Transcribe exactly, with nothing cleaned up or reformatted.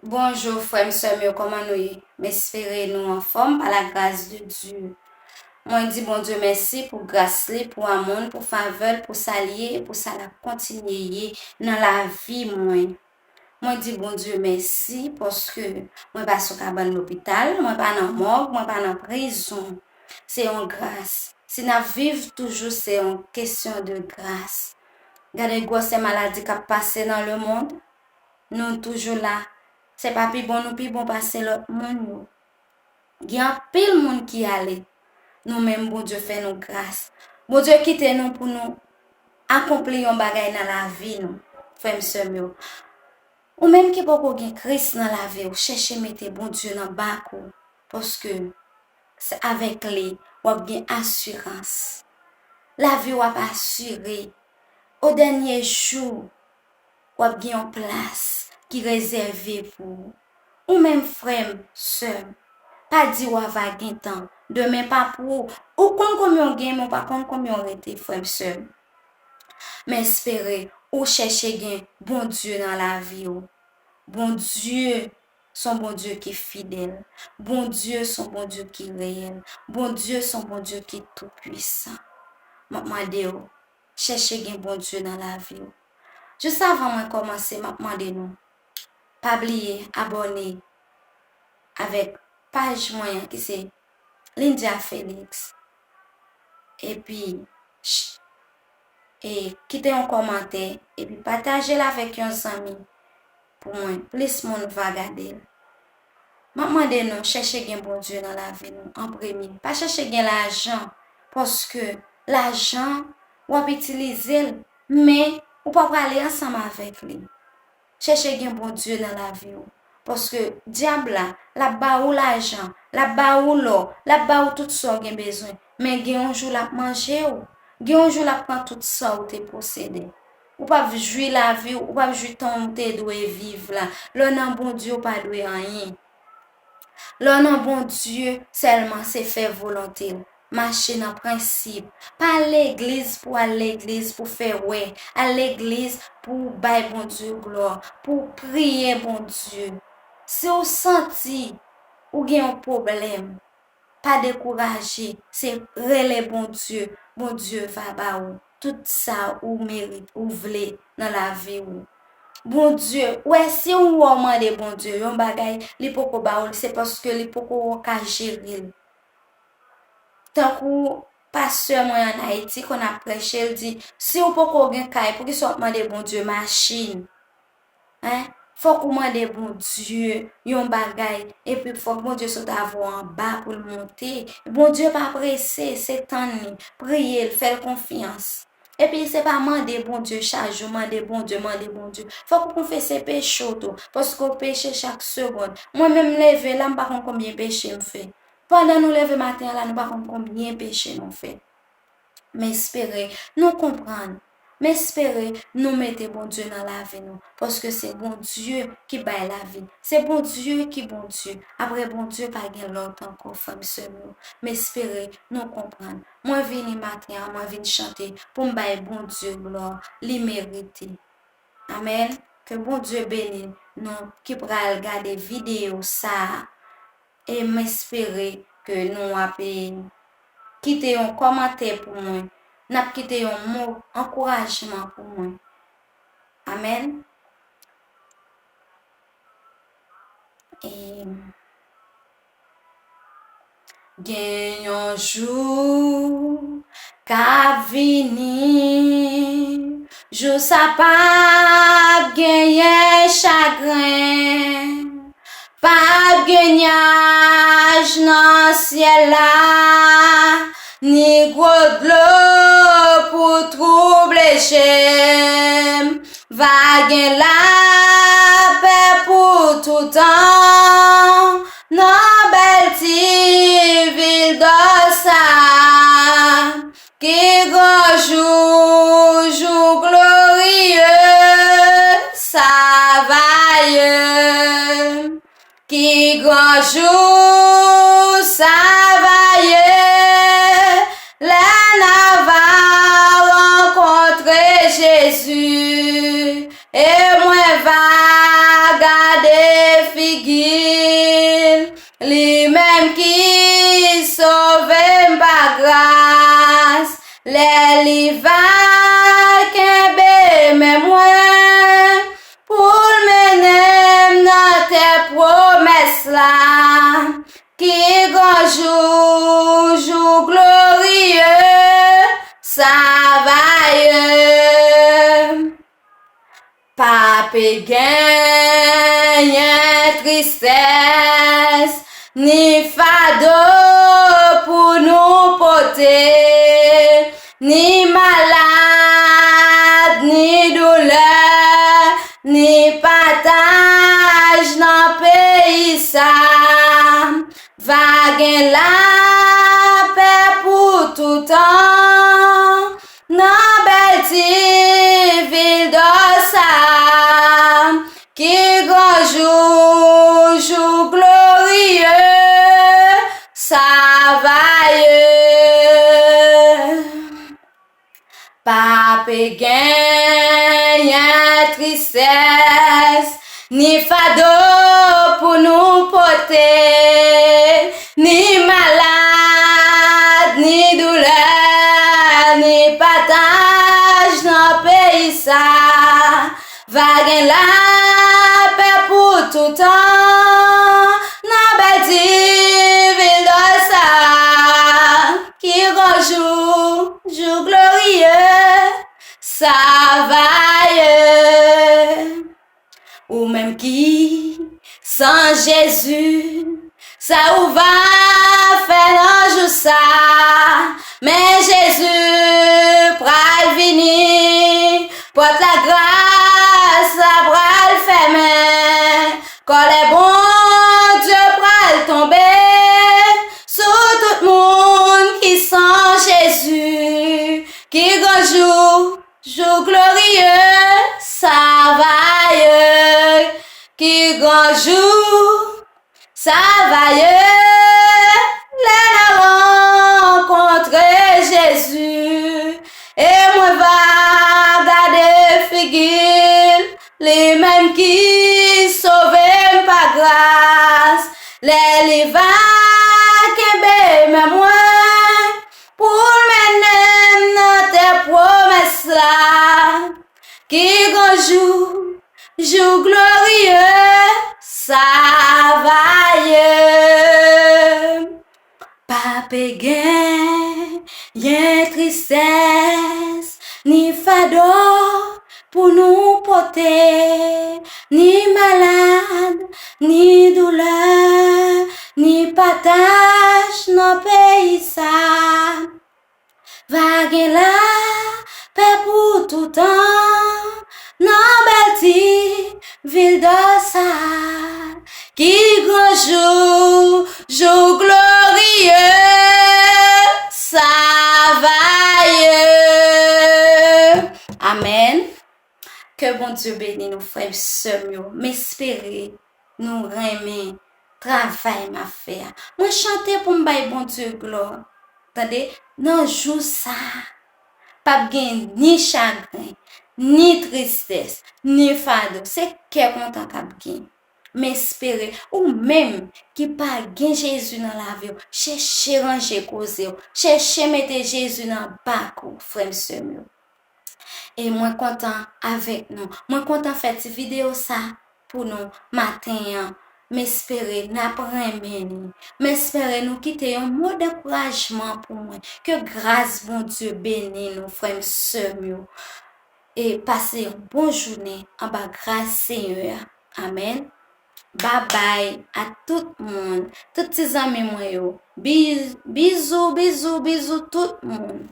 Bonjou, frè m, sè m yo, kòman nou ye? M espere nou anfòm pa la gras de Dye. Mwen di Bondye mèsi pou gras li, pou amou l, pou favè l, pou sa l ye e pou sa l ap kontinye ye nan lavi mwen. Mwen di Bondye mèsi paske mwen pa sou kabann lopital, mwen pa nan mòg, mwen pa nan prizon. Se yon gras. Si n ap viv toujou, se yon kesyon de gras. Gade gwosè maladi k ap pase nan lemonn. Nou toujou la. Se pa pi bon nou pi bon pase lòt moun yo. Gen anpil moun ki ale. Nou menm, Bondye fè nou gras. Bondye kite nou pou nou akonpli yon bagay nan lavi nou, frè m, sè m yo. Ou menm ki poko gen Kris nan lavi w, chèche mete Bondye nan bak ou, paske se avèk li w ap gen asirans. Lavi w ap asire. O dènye jou, w ap gen yon plas ki rezève pou ou. Ou menm, frè m, sè m, pa di w ava gen tan. Demen pa pou ou. Ou konn konbyen w gen, men w pa konn konbyen w rete, frè m, sè m. M espere ou chèche gen Bondye nan lavi w. Bondye se yon Bondye ki fidèl. Bondye se yon Bondye ki reyèl. Bondye se yon Bondye ki toupwisan. M ap mande w, chèche gen Bondye nan lavi w. Jis avan mwen kòmanse, m ap mande nou, pa bliye abòne avèk paj mwen an ki se Lindia Felix. Epi, ch-, e kite yon kòmantè, epi pataje l avèk yon zanmi pou mwen, plis moun va gade l. M ap mande nou, chèche gen Bondye nan lavi nou an premye. Pa chèche gen lajan, paske lajan, w ap itilize l, men ou pa prale ansanm avèk li. Chèche gen Bondye nan lavi w. Paske dyab la, l ap ba ou lajan, l ap ba ou lò, l ap ba ou tout sa w gen bezwen. Men gen yon jou l ap manje w. Gen yon jou l ap pran tout sa w te posede. Ou p ap jwi lavi w, ou p ap jwi tan w te dwe viv la. Lè w nan Bondye, w pa dwe anyen. Lè w nan Bondye, sèlman se fè volonte l. Mache nan prensip. Pa al legliz pou al legliz, pou fè wè. Al legliz pou w bay Bondye glwa, pou w priye Bondye. Si w santi ou gen yon pwoblèm, pa dekouraje, se rele Bondye, Bondye va ba ou tout sa ou merit, ou vle nan lavi w. Bondye, w wè, si w wè w mande Bondye yon bagay, li poko ba ou l, se paske li poko wè w ka jere l. Tankou pastè mwen ann Ayiti konn ap preche, l di, si w poko gen kay, poukisa w ap mande Bondye machin? Hein? Fòk ou mande Bondye yon bagay, epi fòk Bondye sot avè w anba pou l monte. Bondye pa prese, se tann li, priye l, fè l konfyans. Epi se pa mande Bondye chak jou, mande Bondye, mande Bondye. Fòk ou konfese peche w tou, paske w peche chak segonn. Mwen menm m leve la, m pa konn konbyen peche m fè. Pandan nou leve maten an la, nou pa konn konbyen peche nou fè. M espere nou konprann. M espere nou mete Bondye nan lavi nou, paske se Bondye ki bay lavi. Se Bondye ki Bondye. Apre Bondye, pa gen lòt ankò, frè m, sè m yo. M espere nou konprann. Mwen vini maten an, mwen vin chante pou m bay Bondye glwa. Li merite. Amèn. Ke Bondye beni nou ki pral gade videyo sa a. E m espere ke nou ap, e, kite yon kòmantè pou mwen. N ap kite yon mo ankourajman pou mwen. Amèn. E gen yon jou k ap vini, jou sa p ap genyen chagren, p ap gen nyaj nan syèl la, ni gwo dlo pou twouble je m. Va gen lapè pou toutan nan bèl ti vil dò sa a. Ki gran jou, jou gloriye sa va ye. Ki gran jou sa va ye, lè n a va rankontre Jezi, e mwen va gade Pa pe genyen tristès, ni fado pou nou pote, ni malad, ni doulè, ni pataj nan peyi sa. Va gen lapè pou toutan nan bèl ti vil dò sa a, ki gran jou, jou gloriye, sa va ye. Pa pe genyen tristès, ni fado pou nou pote, ni malad, ni doulè, ni pataj nan peyi sa. Va gen lapè pou toutan nan bèl ti vil dò sa a, ki gran jou, jou gloriye, sa va ye. Ou menm ki san Jezi, sa ou va fè nan jou sa? Men Jezi pral vini, pòt lagras la pral fèmen, kòlè Bondye pral tonbe sou tout moun ki san Jezi. Ki gran jou, jou gloriye, sa va ye. Ki gran jou, sa va ye, lè n a rankontre Jezi, e mwen va gade figi l, li menm ki sove m pa gras, lè li va kenbe men mwen pou l mennen m nan tè pwomès la. Ki gran jou, jou gloriye, sa va ye. Pa pe genyen tristès, ni fado pou nou pote, ni malad, ni doulè, ni pataj nan peyi sa. Va gen lapè pou toutan nan bèl ti vil dò sa. Ki gran jou, jou gloriye, sa va ye. Amèn. Ke Bondye beni nou, frè m, sè m yo. M espere nou renmen travay m ap fè a. Mwen chante pou m bay Bondye glwa. Tande, nan jou sa a, p ap gen ni chagren, ni tristès, ni fado. Se kè kontan k ap gen. M espere ou menm ki pa gen Jezi nan lavi w, chèche ranje koze w, chèche mete Jezi nan bak ou, frè m, sè m yo. E mwen kontan avèk nou. Mwen kontan fè ti videyo sa pou nou maten an. M espere n ap renmen li. M espere nou kite yon mo dankourajman pou mwen. Ke gras Bondye beni nou, frè m, sè m yo. E pase yon bon jounen anba gras Senyè a. Amèn. Babay a tout moun. Tout ti zanmi mwen yo. Biz-, bizou, bizou, bizou tout moun.